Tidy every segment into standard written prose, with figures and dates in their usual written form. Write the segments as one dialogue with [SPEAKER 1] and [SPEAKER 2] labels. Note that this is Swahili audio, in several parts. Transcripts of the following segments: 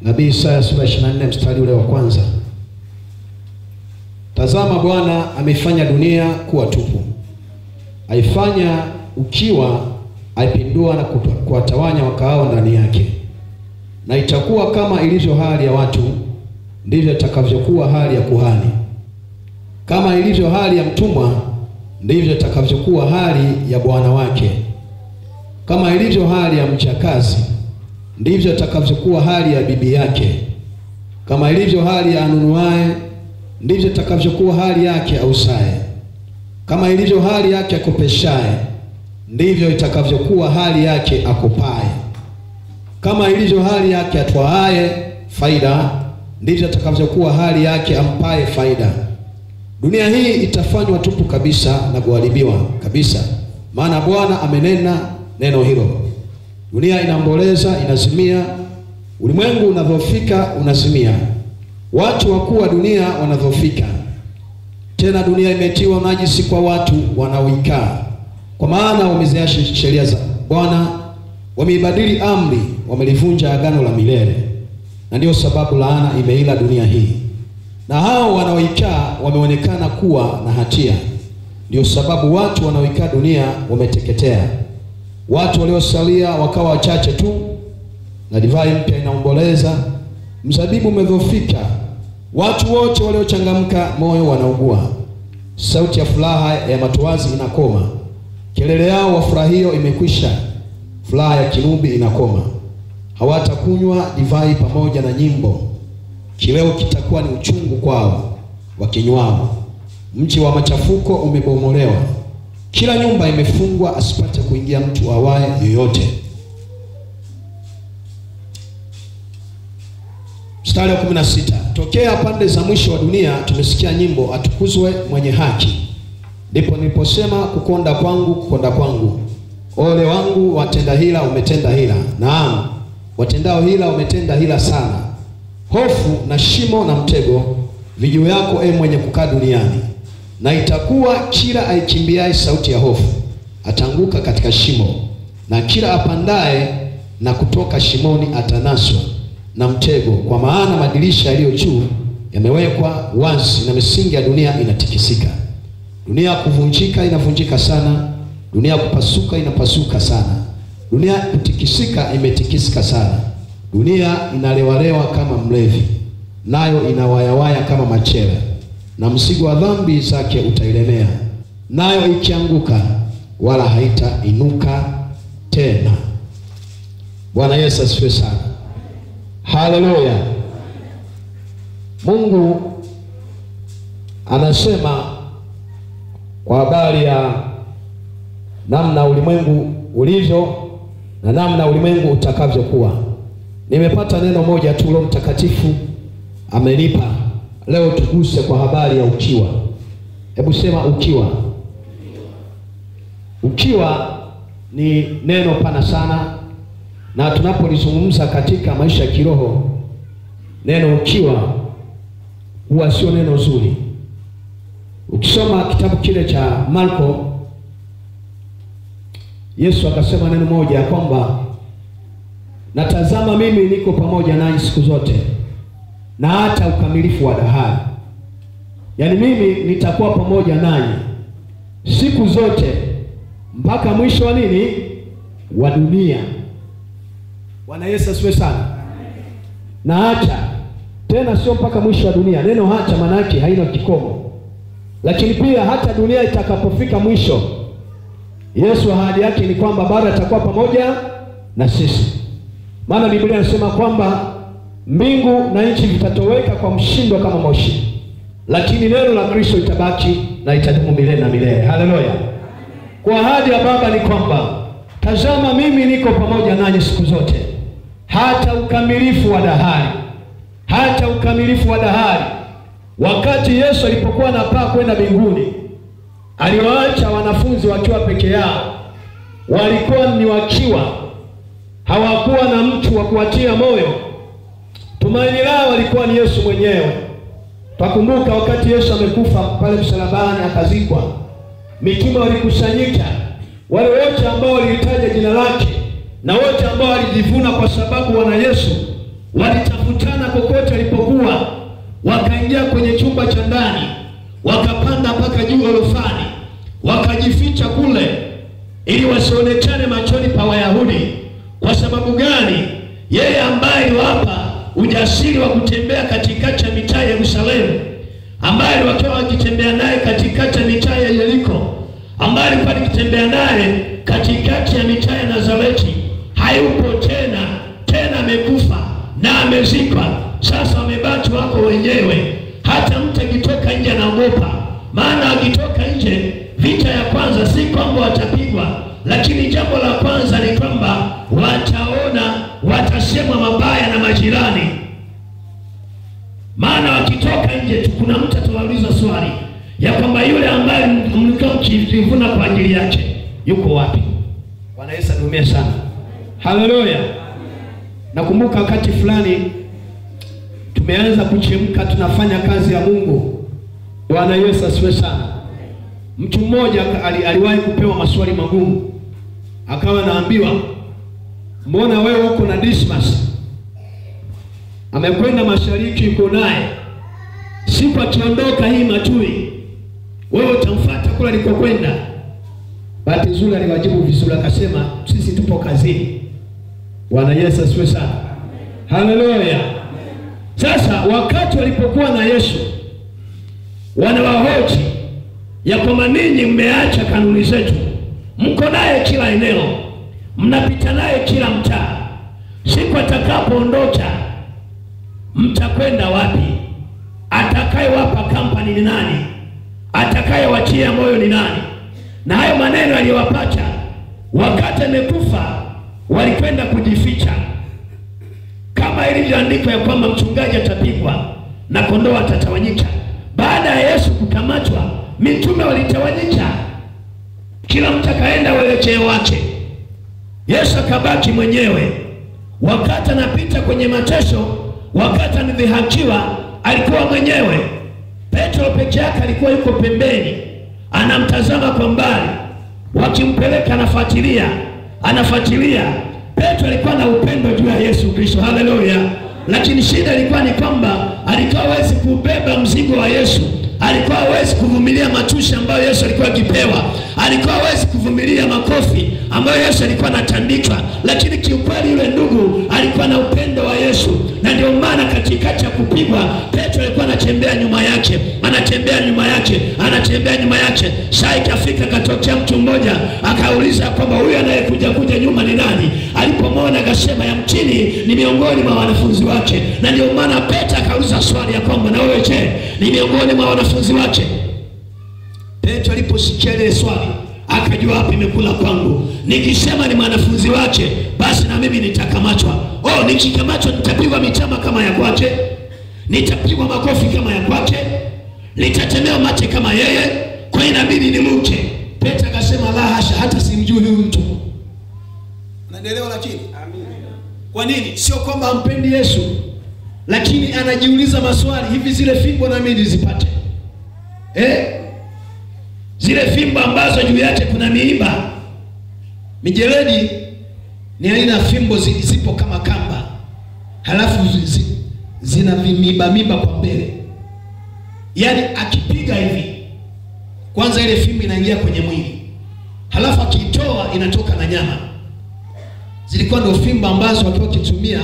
[SPEAKER 1] Nabii Isaya sura 24 mstari ule wa kwanza. Tazama, Bwana ameifanya dunia kuwa tupu, aifanya ukiwa, aipindua na kuwatawanya wakaao ndani yake. Na itakuwa kama ilivyo hali ya watu, ndivyo itakavyokuwa hali ya kuhani; kama ilivyo hali ya mtumwa, ndivyo itakavyokuwa hali ya bwana wake; kama ilivyo hali ya mjakazi, ndivyo itakavyokuwa hali ya bibi yake; kama ilivyo hali ya anunuaye, ndivyo itakavyokuwa hali yake ausaye; kama ilivyo hali yake akopeshaye, ndivyo itakavyokuwa hali yake akopaye; kama ilivyo hali yake atwaaye faida, ndivyo itakavyokuwa hali yake ampaye faida. Dunia hii itafanywa tupu kabisa na kuharibiwa kabisa, maana Bwana amenena neno hilo. Dunia inaomboleza, inazimia, ulimwengu unadhoofika, unazimia, watu wakuu wa dunia wanadhoofika. Tena dunia imetiwa unajisi kwa watu wanaoikaa, kwa maana wameziacha sheria za Bwana, wameibadili amri, wamelivunja agano la milele. Na ndiyo sababu laana imeila dunia hii, na hao wanaoikaa wameonekana kuwa na hatia. Ndiyo sababu watu wanaoikaa dunia wameteketea, watu waliosalia wakawa wachache tu. Na divai mpya inaomboleza, mzabibu umedhoofika, watu wote waliochangamka moyo wanaugua. Sauti ya furaha ya matoazi inakoma, kelele yao wafurahio imekwisha, furaha ya kinubi inakoma. Hawatakunywa divai pamoja na nyimbo, kileo kitakuwa ni uchungu kwao wakinywao. Mji wa machafuko umebomolewa, kila nyumba imefungwa, asipate kuingia mtu awaye yoyote. Mstari wa 16. Tokea pande za mwisho wa dunia tumesikia nyimbo, atukuzwe mwenye haki. Ndipo niliposema, kukonda kwangu, kukonda kwangu, ole wangu, watenda hila umetenda hila, naam, watendao hila umetenda hila sana. Hofu na shimo na mtego vijuu yako, e mwenye kukaa duniani. Na itakuwa kila aikimbiaye sauti ya hofu ataanguka katika shimo, na kila apandaye na kutoka shimoni atanaswa na mtego, kwa maana madirisha yaliyo juu yamewekwa wazi na misingi ya dunia inatikisika. Dunia kuvunjika inavunjika sana, dunia kupasuka inapasuka sana, dunia kutikisika imetikisika sana. Dunia inalewalewa kama mlevi, nayo inawayawaya kama machela, na mzigo wa dhambi zake utailemea, nayo ikianguka wala haitainuka tena. Bwana Yesu asifiwe sana. Haleluya. Mungu anasema kwa habari ya namna ulimwengu ulivyo na namna ulimwengu utakavyokuwa. Nimepata neno moja tu, Roho Mtakatifu amenipa leo tuguse kwa habari ya ukiwa. Hebu sema ukiwa. Ukiwa ni neno pana sana, na tunapolizungumza katika maisha ya kiroho, neno ukiwa huwa sio neno zuri. Ukisoma kitabu kile cha Marko, Yesu akasema neno moja kwamba, natazama mimi niko pamoja nanyi siku zote na hata ukamilifu wa dahari. Yaani mimi nitakuwa pamoja nanyi siku zote mpaka mwisho wa nini? Wa dunia. Bwana Yesu asifiwe sana. Na hata tena sio mpaka mwisho wa dunia. Neno hata maana yake haina kikomo. Lakini pia hata dunia itakapofika mwisho, Yesu ahadi yake ni kwamba bado atakuwa pamoja na sisi. Maana Biblia inasema kwamba mbingu na nchi vitatoweka kwa mshindo kama moshi, lakini neno la Kristo itabaki na itadumu milele na milele. Haleluya. Kwa ahadi ya Baba ni kwamba, tazama mimi niko pamoja nanyi siku zote hata ukamilifu wa dahari. Hata ukamilifu wa dahari. Wakati Yesu alipokuwa anapaa kwenda mbinguni, aliwaacha wanafunzi wakiwa peke yao. Walikuwa ni wakiwa, hawakuwa na mtu wa kuwatia moyo. Tumaini lao alikuwa ni Yesu mwenyewe. Takumbuka wakati Yesu amekufa pale msalabani akazikwa, mitume walikusanyika, wale wote ambao walitaja jina lake na wote ambao walijivuna kwa sababu wana Yesu, Walitafutana kokote walipokuwa, wakaingia kwenye chumba cha ndani, wakapanda mpaka juu orofani, wakajificha kule ili wasionekane machoni pa Wayahudi. Kwa sababu gani? Yeye ambaye aliwapa ujasiri wa kutembea katikati ya mitaa ya Yerusalemu, ambaye walikuwa wakitembea naye katikati ya mitaa ya Yeriko, ambaye alikuwa akitembea naye katikati ya mitaa ya Nazareti, hayupo tena, tena amekufa na amezikwa. Sasa wamebaki wako wenyewe. Hata mtu akitoka nje anaogopa, maana akitoka nje, vita ya kwanza si kwamba watapigwa, lakini jambo la kwanza ni kwamba wataona, watasemwa mabaya na majirani. Maana wakitoka nje tu kuna mtu atawauliza swali ya kwamba yule ambaye mlikuwa mkivuna kwa ajili yake yuko wapi? Bwana Yesu adumie sana. Haleluya. Nakumbuka wakati fulani tumeanza kuchemka, tunafanya kazi ya Mungu. Bwana Yesu asifiwe sana. Mtu mmoja aliwahi kupewa maswali magumu. Akawa anaambiwa, mbona wewe uko na Dismas? Amekwenda mashariki, yuko naye. Siku akiondoka hii Matui, wewe utamfuata kule alikokwenda. Bahati nzuri aliwajibu vizuri, akasema sisi tupo kazini. Bwana Yesu asifiwe sana. Haleluya. Sasa wakati walipokuwa na Yesu, wanawahoji ya kwamba ninyi mmeacha kanuni zetu, mko naye kila eneo, mnapita naye kila mtaa, siku atakapoondoka mtakwenda wapi? Atakayewapa kampani ni nani? Atakayewatia moyo ni nani? Na hayo maneno aliyowapata wakati amekufa, walikwenda kujificha, kama ilivyoandikwa ya kwamba mchungaji atapigwa na kondoo atatawanyika. Baada ya Yesu kukamatwa, mitume walitawanyika, kila mtu akaenda uelekeo wake. Yesu akabaki mwenyewe. Wakati anapita kwenye mateso, wakati anadhihakiwa, alikuwa mwenyewe. Petro peke yake alikuwa yuko pembeni, anamtazama kwa mbali. Wakimpeleka anafuatilia, anafuatilia. Petro alikuwa na upendo juu ya Yesu Kristo. Haleluya. Lakini shida ilikuwa ni kwamba alikuwa hawezi kubeba mzigo wa Yesu. Alikuwa hawezi kuvumilia matusi ambayo Yesu alikuwa akipewa. Alikuwa hawezi kuvumilia makofi ambayo Yesu alikuwa anatandikwa. Lakini kiukweli yule ndugu alikuwa na upendo wa Yesu. Na ndio maana katikati ya kupigwa, Petro alikuwa anatembea nyuma yake, anatembea nyuma yake, anatembea nyuma yake. Saa ikafika katokea mtu mmoja akauliza kwamba huyu anayekuja kuja nyuma ni nani? Alipomwona akasema yamkini ni miongoni mwa wanafunzi wake. Na ndio maana Petro akauliza swali ya kwamba na wewe je, ni miongoni mwa wanafunzi wake? Petro aliposikia ile swali akajua wapi imekula kwangu. Nikisema ni mwanafunzi wake, basi na mimi nitakamatwa. Oh, nikikamatwa nitapigwa mitama kama ya kwake, nitapigwa makofi kama ya kwake, nitatemewa mate kama yeye, kwa hiyo inabidi niruke. Petro akasema la hasha, hata simjui huyu mtu. Unaelewa lakini? Amina. Kwa nini? Sio kwamba hampendi Yesu, lakini anajiuliza maswali, hivi zile fimbo na mimi nizipate? Zile fimbo ambazo juu yake kuna miiba. Mijeledi ni aina fimbo zipo kama kamba, halafu zina vimiba miba kwa mbele. Yaani akipiga hivi, kwanza ile fimbo inaingia kwenye mwili, halafu akitoa inatoka na nyama. Zilikuwa ndio fimbo ambazo walikuwa wakitumia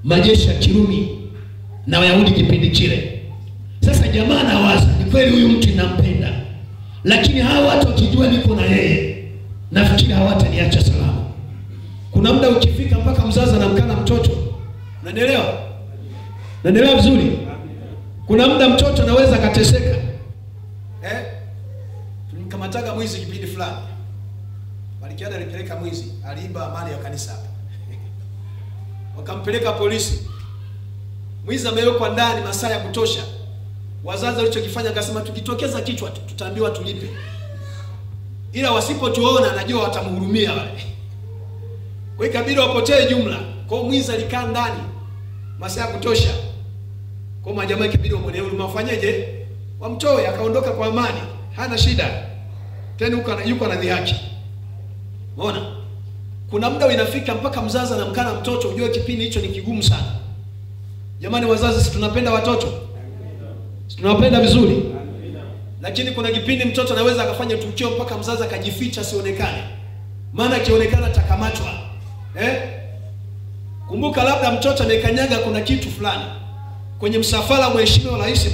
[SPEAKER 1] majeshi ya Kirumi na Wayahudi kipindi kile. Sasa jamaa anawaza, ni kweli huyu mtu ninampenda, lakini hawa watu wakijua niko na yeye, nafikiri hawataniacha salama. Kuna muda ukifika mpaka mzazi anamkana mtoto. Unanielewa? Unanielewa vizuri? Kuna muda mtoto anaweza akateseka. Tulimkamataga mwizi kipindi fulani. Malikiada alipeleka mwizi, aliiba mali ya kanisa hapa. Wakampeleka polisi. Mwizi amewekwa ndani masaa ya kutosha. Wazazi walichokifanya akasema tukitokeza kichwa tutaambiwa tulipe. Ila wasipotuona najua watamhurumia wale. Kwa hiyo ikabidi wapotee jumla. Kwa hiyo mwizi alikaa ndani masaa ya kutosha. Kwa hiyo majamaa ikabidi wamwonee huruma, wafanyeje? Wamtoe, akaondoka kwa amani, hana shida. Tena yuko anadhihaki. Unaona? Kuna muda inafika mpaka mzazi anamkana mtoto, ujue kipindi hicho ni kigumu sana. Jamani wazazi, si tunapenda watoto? Si tunawapenda vizuri? Lakini kuna kipindi mtoto anaweza akafanya tukio mpaka mzazi akajificha asionekane. Maana akionekana atakamatwa. Kumbuka labda mtoto amekanyaga kuna kitu fulani. Kwenye msafara mheshimiwa rais,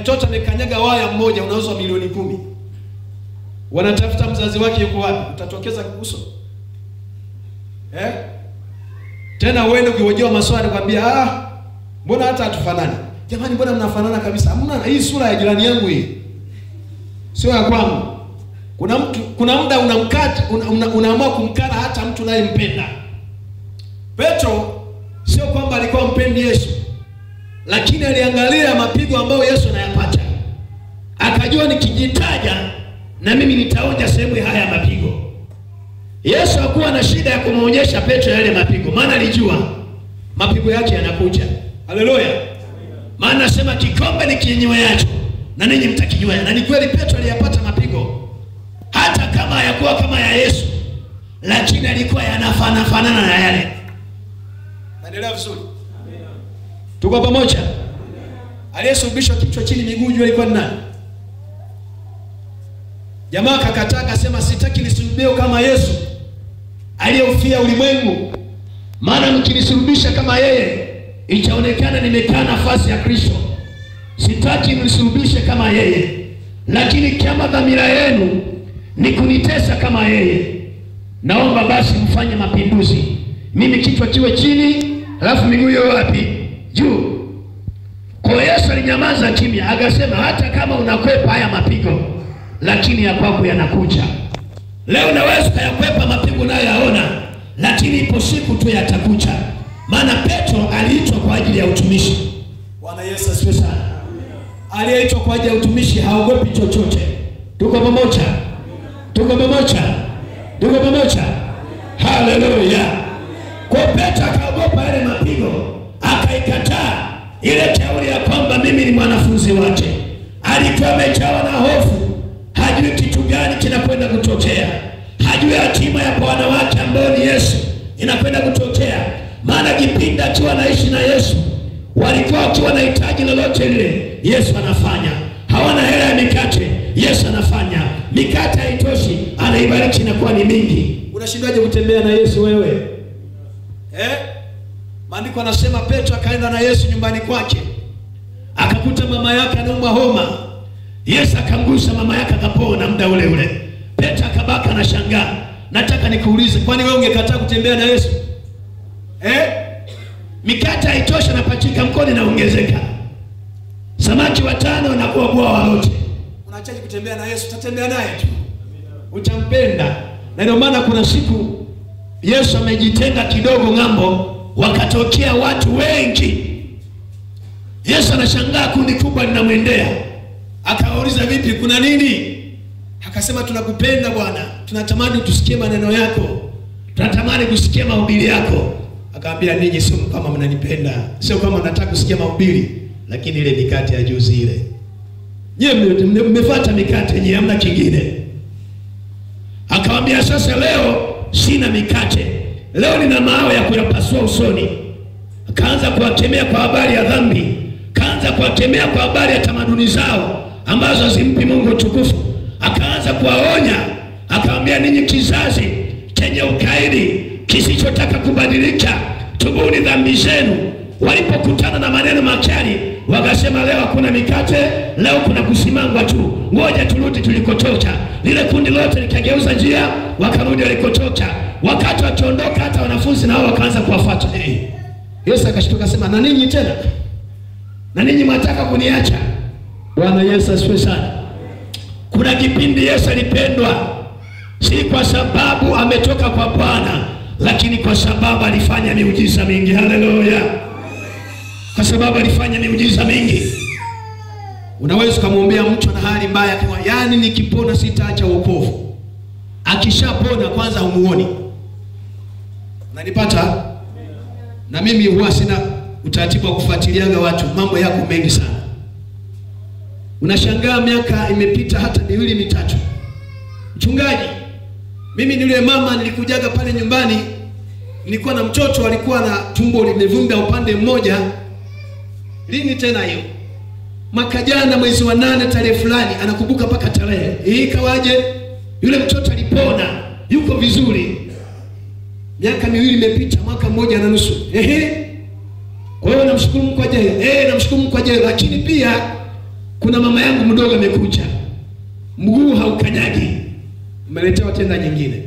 [SPEAKER 1] mtoto amekanyaga waya mmoja unauzwa milioni 10. Wanatafuta mzazi wake yuko wapi? Utatokeza uso. Tena uende ukihojiwa maswali kwambia, mbona hata hatufanani? Jamani, mbona mnafanana kabisa? Hamna, hii sura ya jirani yangu hii. Sio ya kwangu. Kuna mtu, kuna muda unamkata, unaamua kumkana hata mtu unayempenda. Petro sio kwamba alikuwa mpendi Yesu, lakini aliangalia mapigo ambayo Yesu anayapata. Akajua nikijitaja na mimi nitaonja sehemu haya mapigo. Yesu hakuwa na shida ya kumuonyesha Petro yale mapigo, maana alijua mapigo yake yanakuja. Haleluya. Maana anasema kikombe nikinyweacho na ninyi mtakinywea. Na ni kweli Petro aliyapata mapigo, hata kama hayakuwa kama ya Yesu, lakini alikuwa yanafanana na yale. Naendelea vizuri? Tuko pamoja? Aliyesulubishwa kichwa chini miguu juu alikuwa ni nani? Jamaa akakataa akasema, sitaki nisulubiwe kama Yesu aliyeufia ulimwengu, maana mkinisulubisha kama yeye itaonekana nimekaa nafasi ya Kristo. Sitaki mnisulubishe kama yeye, lakini kama dhamira yenu ni kunitesa kama yeye, naomba basi mfanye mapinduzi, mimi kichwa kiwe chini alafu miguu iwe wapi? Juu. Kwa Yesu alinyamaza kimya, akasema hata kama unakwepa haya mapigo, lakini ya kwako yanakuja. Leo unaweza kuyakwepa mapigo unayoyaona, lakini ipo siku tu yatakuja. Maana Petro aliitwa kwa ajili ya utumishi. Bwana Yesu asifiwe sana. Aliyeitwa kwa ajili ya utumishi haogopi chochote. Tuko pamoja? Tuko pamoja? Tuko pamoja? Haleluya. Kwa Petro akaogopa yale mapigo, akaikataa ile kauli ya kwamba mimi ni mwanafunzi wake. Alikuwa amejawa na hofu, hajui kitu gani kinakwenda kutokea, hajui hatima ya Bwana wake ambaye ni Yesu inakwenda kutokea. Maana kipindi akiwa anaishi na Yesu, walikuwa wakiwa na hitaji lolote lile, Yesu anafanya. Hawana hela ya mikate, Yesu anafanya. Mikate haitoshi, anaibariki inakuwa ni mingi. Unashindaje kutembea na Yesu wewe? Maandiko anasema Petro akaenda na Yesu nyumbani kwake, akakuta mama yake anaumwa homa. Yesu akamgusa mama yake akapona muda ule ule. Petro akabaka na shangaa. Nataka nikuulize, kwani wewe ungekataa kutembea na Yesu? Mikate haitoshi na pachika mkono inaongezeka. Samaki 5 wanakuwa bwawa lote. Unaachaje kutembea na Yesu? Utatembea naye tu. Utampenda. Na ndio maana kuna siku Yesu amejitenga kidogo ng'ambo, wakatokea watu wengi. Yesu anashangaa kundi kubwa linamwendea. Akawauliza, vipi, kuna nini? Akasema, tunakupenda Bwana, tunatamani tusikie maneno yako, tunatamani kusikia mahubiri yako. Akaambia, ninyi sio kama mnanipenda, sio kama nataka kusikia mahubiri, lakini ile mikate ya juzi ile, nyie mmefuata mikate yenyewe, hamna kingine. Akawaambia, sasa leo sina mikate, leo nina mawe ya kuyapasua usoni. Akaanza kuwakemea kwa habari ya dhambi, akaanza kuwakemea kwa habari ya tamaduni zao ambazo hazimpi Mungu utukufu. Akaanza kuwaonya, akawaambia, ninyi kizazi chenye ukaidi, kisichotaka kubadilika, tubuni dhambi zenu. Walipokutana na maneno makali, wakasema leo hakuna mikate, leo kuna kusimangwa tu, ngoja turudi tulikotoka. Lile kundi lote likageuza njia, wakarudi walikotoka. Wakati wakiondoka, hata wanafunzi nao wakaanza kuwafuata. Yesu akashtuka akasema, na ninyi tena? Na ninyi mnataka kuniacha? Bwana Yesu asifiwe sana. Kuna kipindi Yesu alipendwa, si kwa sababu ametoka kwa Bwana, lakini kwa sababu alifanya miujiza mingi. Haleluya. Kwa sababu alifanya miujiza mingi. Unaweza kumwombea mtu ana hali mbaya kwa, yani nikipona sitaacha wokovu. Akishapona kwanza humuoni. Unanipata? Na mimi huwa sina utaratibu wa kufuatiliaga watu, mambo yako mengi sana. Unashangaa miaka imepita hata 2 3. Mchungaji, mimi ni yule mama nilikujaga pale nyumbani, nilikuwa na mtoto alikuwa na tumbo limevimba upande mmoja. Lini tena hiyo? Mwaka jana mwezi wa 8 tarehe fulani, anakumbuka mpaka tarehe. Hii ikawaje? Yule mtoto alipona, yuko vizuri. Miaka 2 imepita, mwaka 1.5. Ehe. Kwa hiyo namshukuru Mungu kwa ajili. Namshukuru Mungu kwa ajili, lakini pia kuna mama yangu mdogo amekuja. Mguu haukanyagi. Umeletewa tena nyingine.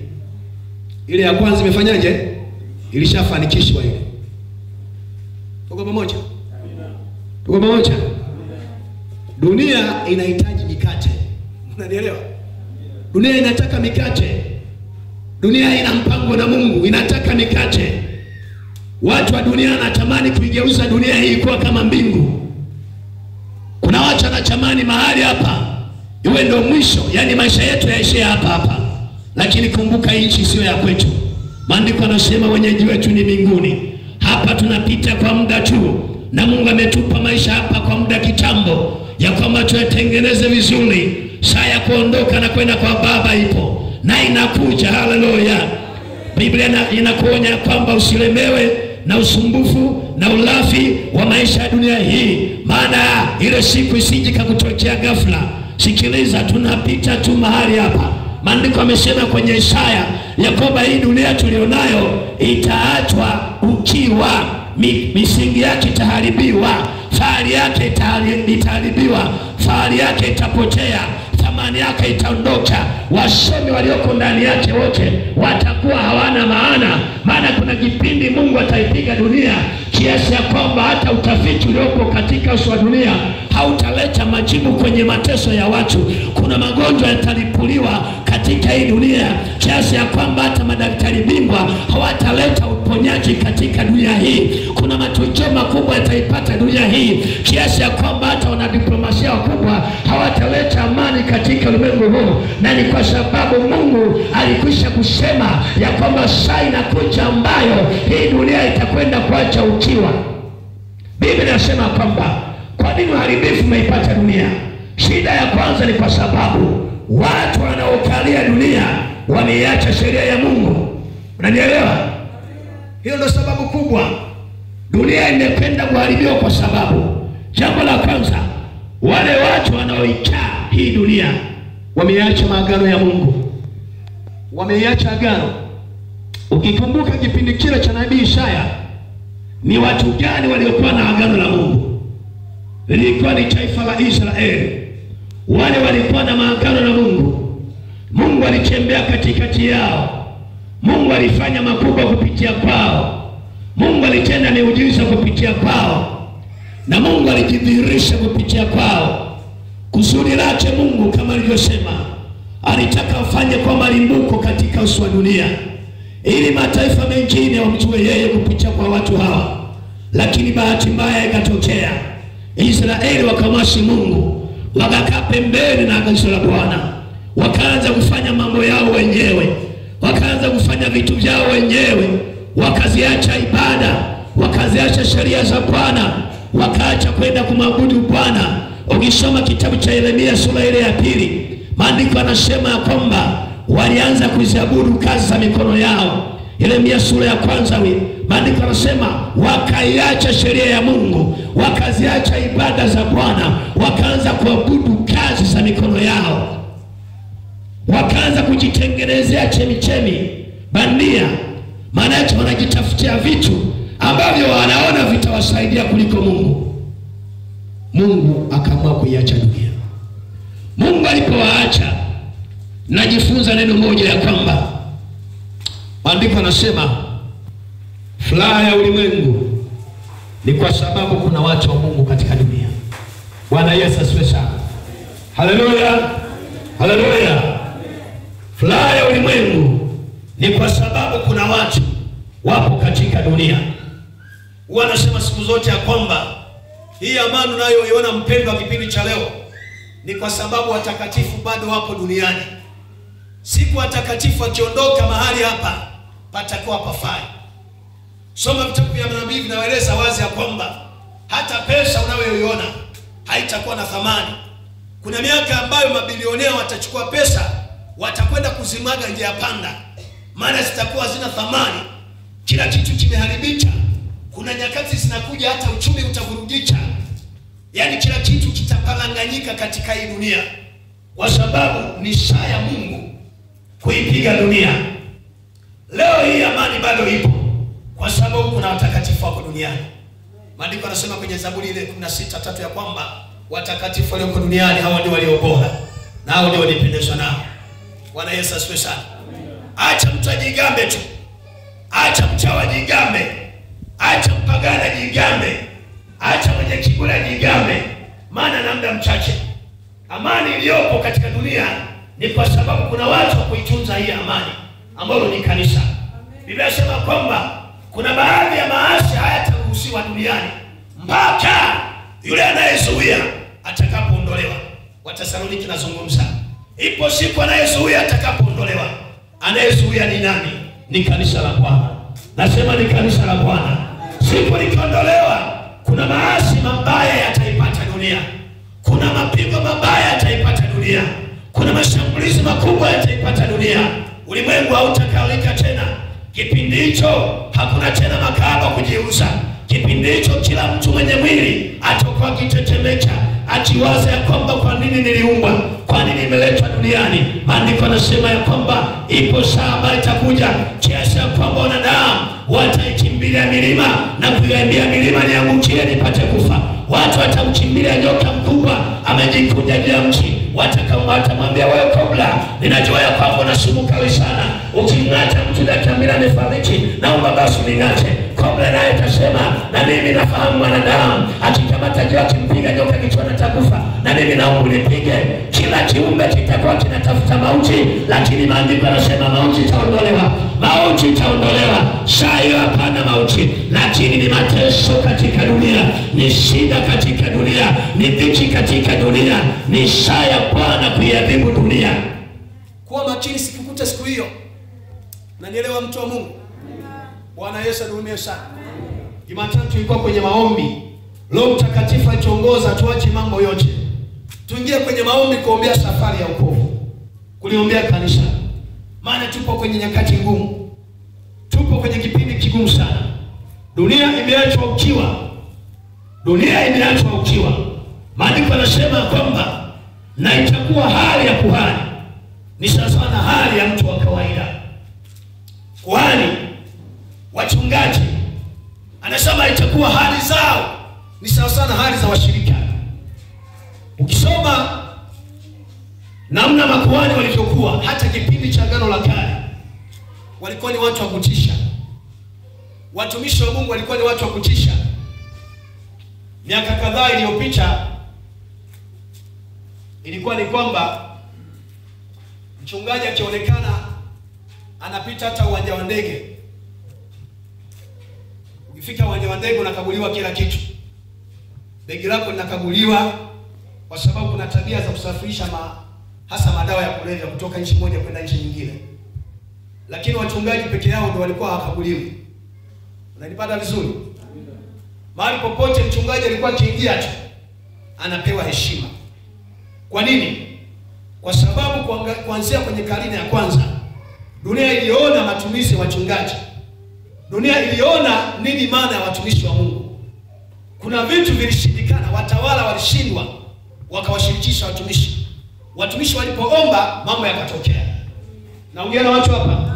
[SPEAKER 1] Ile ya kwanza imefanyaje? Ilishafanikishwa ile. Tuko pamoja? Tuko pamoja? Dunia inahitaji mikate. Unanielewa? Dunia inataka mikate. Dunia ina mpango na Mungu, inataka mikate. Watu wa dunia wanatamani kuigeuza dunia hii kuwa kama mbingu. Kuna watu wanatamani mahali hapa iwe ndio mwisho, yani maisha yetu yaishie hapa hapa. Lakini kumbuka nchi sio ya kwetu. Maandiko yanasema wenyeji wetu ni mbinguni. Hapa tunapita kwa muda tu, na Mungu ametupa maisha hapa kwa muda kitambo, ya kwamba tuyatengeneze vizuri. Saa ya kuondoka na kwenda kwa Baba ipo na inakuja. Haleluya. Biblia inakuonya kwamba usilemewe na usumbufu na ulafi wa maisha ya dunia hii, maana ile siku isije kukutokea ghafla. Sikiliza, tunapita tu mahali hapa. Maandiko yamesema kwenye Isaya ya kwamba hii dunia tulionayo itaachwa ukiwa, misingi yake itaharibiwa, fahari yake itaharibiwa, fahari yake itapotea, thamani yake itaondoka. Wasomi walioko ndani yake wote watakuwa hawana maana. Maana kuna kipindi Mungu ataipiga dunia kiasi ya kwamba hata utafiti uliopo katika uso wa dunia hautaleta majibu kwenye mateso ya watu. Kuna magonjwa yatalipuliwa katika hii dunia kiasi ya kwamba hata madaktari bingwa hawataleta uponyaji katika dunia hii. Kuna matukio makubwa yataipata dunia hii kiasi ya kwamba hata wanadiplomasia wakubwa hawataleta amani katika ulimwengu huu. Na ni kwa sababu Mungu alikwisha kusema ya kwamba saa inakuja ambayo hii dunia itakwenda kuacha ukiwa. Biblia inasema kwamba kwa nini uharibifu umeipata dunia? Shida ya kwanza ni kwa sababu watu wanaokalia dunia wameiacha sheria ya Mungu. Unanielewa? Hiyo ndio sababu kubwa. Dunia imekwenda kuharibiwa kwa sababu, jambo la kwanza, wale watu wanaoikaa hii dunia wameiacha maagano ya Mungu. Wameiacha agano. Ukikumbuka kipindi kile cha nabii Isaya, ni watu gani waliokuwa na agano la Mungu? Lilikuwa ni taifa la Israeli. Wale walikuwa na maagano na Mungu. Mungu alitembea katikati yao. Mungu alifanya makubwa kupitia kwao. Mungu alitenda miujiza kupitia kwao. Na Mungu alijidhihirisha kupitia kwao. Kusudi lake Mungu kama alivyosema, alitaka afanye kwa malimbuko katika uso wa dunia, ili mataifa mengine wamjue yeye kupitia kwa watu hawa. Lakini bahati mbaya ikatokea, Israeli wakamwasi Mungu, wakakaa pembeni na agizo la Bwana, wakaanza kufanya mambo yao wenyewe, wakaanza kufanya vitu vyao wenyewe, wakaziacha ibada, wakaziacha sheria za Bwana, wakaacha kwenda kumwabudu Bwana. Ukisoma kitabu cha Yeremia sura ile ya 2, maandiko yanasema kwamba walianza kuziabudu kazi za mikono yao. Yeremia sura ya 1, maandiko yanasema wakaiacha sheria ya Mungu, wakaziacha ibada za Bwana, wakaanza kuabudu kazi za mikono yao. Wakaanza kujitengenezea chemichemi bandia. Maana yake wanajitafutia vitu ambavyo wanaona vitawasaidia kuliko Mungu. Mungu akaamua kuiacha dunia. Mungu alipowaacha, najifunza neno moja ya kwamba maandiko yanasema furaha ya ulimwengu ni kwa sababu kuna watu wa Mungu katika dunia. Bwana Yesu asifiwe sana. Haleluya. Haleluya. Furaha ya ulimwengu ni kwa sababu kuna watu wapo katika dunia. Huwa nasema siku zote ya kwamba hii amani unayoiona mpendwa kipindi cha leo ni kwa sababu watakatifu bado wapo duniani. Siku watakatifu wakiondoka mahali hapa, patakuwa pafai. Soma vitabu vya manabii vinaeleza wazi ya kwamba hata pesa unayoiona haitakuwa na thamani. Kuna miaka ambayo mabilionea watachukua pesa, watakwenda kuzimaga njia panda, maana zitakuwa hazina thamani. Kila kitu kimeharibika. Kuna nyakati
[SPEAKER 2] nyakati zinakuja hata uchumi utavurugika. Yaani kila kitu kitapalanganyika katika hii dunia, kwa sababu ni saa ya Mungu kuipiga dunia. Leo hii amani bado ipo kwa sababu kuna watakatifu wako duniani. Maandiko yanasema kwenye Zaburi ile 16:3 ya kwamba watakatifu walioko duniani hawa ndio walio bora na hao ndio walipendezwa nao. Bwana Yesu asifiwe sana. Acha mtu ajigambe tu. Acha mchawi ajigambe. Acha mpagani ajigambe. Acha mwenye kiburi ajigambe. Maana na muda mchache. Amani iliyopo katika dunia ni kwa sababu kuna watu wa kuitunza hii amani, ambalo ni kanisa. Biblia inasema kwamba kuna baadhi ya maasi hayataruhusiwa duniani mpaka yule anayezuia atakapoondolewa. Wathesalonike nazungumza. Ipo siku anayezuia atakapoondolewa. Anayezuia ni nani? Ni kanisa la Bwana. Nasema ni kanisa la Bwana. Siku likiondolewa, kuna maasi mabaya yataipata dunia. Kuna mapigo mabaya yataipata dunia. Kuna mashambulizi makubwa yataipata dunia. Ulimwengu hautakalika tena. Kipindi hicho hakuna tena makahaba kujiuza. Kipindi hicho kila mtu mwenye mwili atakuwa akitetemeka, akiwaza ya kwamba kwa nini niliumbwa, kwa nini nimeletwa duniani. Maandiko yanasema ya kwamba ipo saa ambayo itakuja kiasi ya kwamba wanadamu wataikimbilia milima na kuiambia milima, niangukie nipate kufa. Watu watamkimbilia nyoka mkubwa amejikunja juu ya mti, watamwambia wewe kobra, ninajua ya kwamba una sumu kali sana, uking'ata mtu dakika mbili amefariki, naomba basi uning'ate. Kobra naye atasema, na mimi nafahamu mwanadamu akikamata jiwe akimpiga nyoka kichwani atakufa, na mimi naomba unipige. Kila kiumbe kitakuwa kinatafuta mauti, lakini maandiko yanasema mauti itaondolewa. Mauti itaondolewa. Saa hiyo hapana mauti, lakini ni mateso katika dunia, ni shida katika dunia, ni dhiki katika dunia, ni saa ya Bwana kuiadhibu dunia.
[SPEAKER 1] Kuwa makini sikukute siku hiyo. Na nielewa mtu wa Mungu. Bwana Yesu adumie sana. Jumatatu tulikuwa kwenye maombi. Roho Mtakatifu alituongoza tuache mambo yote, tuingie kwenye maombi kuombea safari ya wokovu, kuliombea kanisa. Maana tupo kwenye nyakati ngumu. Tupo kwenye kipindi kigumu sana. Dunia imeachwa ukiwa. Dunia imeachwa ukiwa. Maandiko yanasema kwamba na itakuwa hali ya kuhani ni sawa na hali ya mtu wa kawaida. Kuhani, wachungaji, anasema itakuwa hali zao ni sawa na hali za washirika. Ukisoma namna makuhani walivyokuwa hata kipindi cha Agano la Kale, walikuwa ni watu wa kutisha. Watumishi wa Mungu walikuwa ni watu wa kutisha. Miaka kadhaa iliyopita ilikuwa ni kwamba mchungaji akionekana anapita hata uwanja wa ndege, ukifika uwanja wa ndege unakaguliwa kila kitu. Begi lako linakaguliwa kwa sababu kuna tabia za kusafirisha hasa madawa ya kulevya kutoka nchi moja kwenda nchi nyingine. Lakini wachungaji peke yao ndio walikuwa hawakaguliwi. Unanipata vizuri? Mahali popote mchungaji alikuwa akiingia tu anapewa heshima. Kwa nini? Kwa sababu kuanzia kwenye karne ya kwanza dunia iliona matumizi ya wachungaji. Dunia iliona nini maana ya watumishi wa Mungu. Kuna vitu vilishindikana, watawala walishindwa, wakawashirikisha watumishi. Watumishi walipoomba mambo yakatokea. Naongea na watu hapa?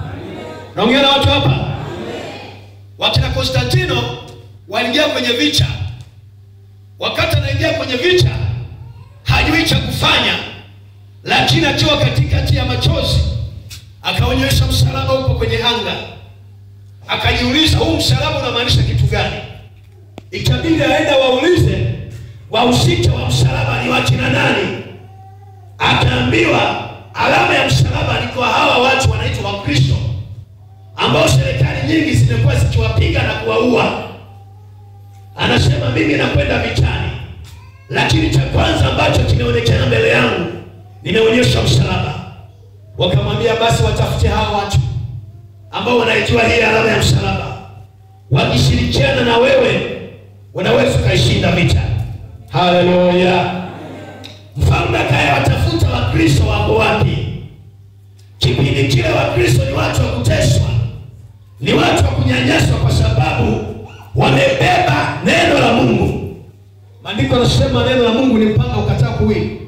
[SPEAKER 1] Naongea na watu hapa? Wakina Konstantino waliingia kwenye vita. Wakati anaingia kwenye vita hajui cha kufanya, lakini akiwa katikati ya machozi akaonyesha msalaba upo kwenye anga. Akajiuliza, huu msalaba unamaanisha kitu gani? Ikabidi aenda waulize wahusika wa msalaba ni wakina nani. Akaambiwa alama ya msalaba ni kwa hawa watu wanaitwa Wakristo, ambao serikali nyingi zimekuwa zikiwapiga na kuwaua. Anasema mimi nakwenda vitani, lakini cha kwanza ambacho kimeonekana mbele yangu nimeonyesha msalaba. Wakamwambia basi watafute hawa watu ambao wanaijua hii alama ya msalaba, wakishirikiana na wewe wanaweza kuishinda vita. Haleluya. Mfalme akawatafuta Wakristo wako wapi. Kipindi kile Wakristo ni watu wa kuteswa, ni watu wa kunyanyaswa, kwa sababu
[SPEAKER 2] Wamebeba neno la Mungu. Maandiko yanasema neno la Mungu ni mpanga ukataa kuwili.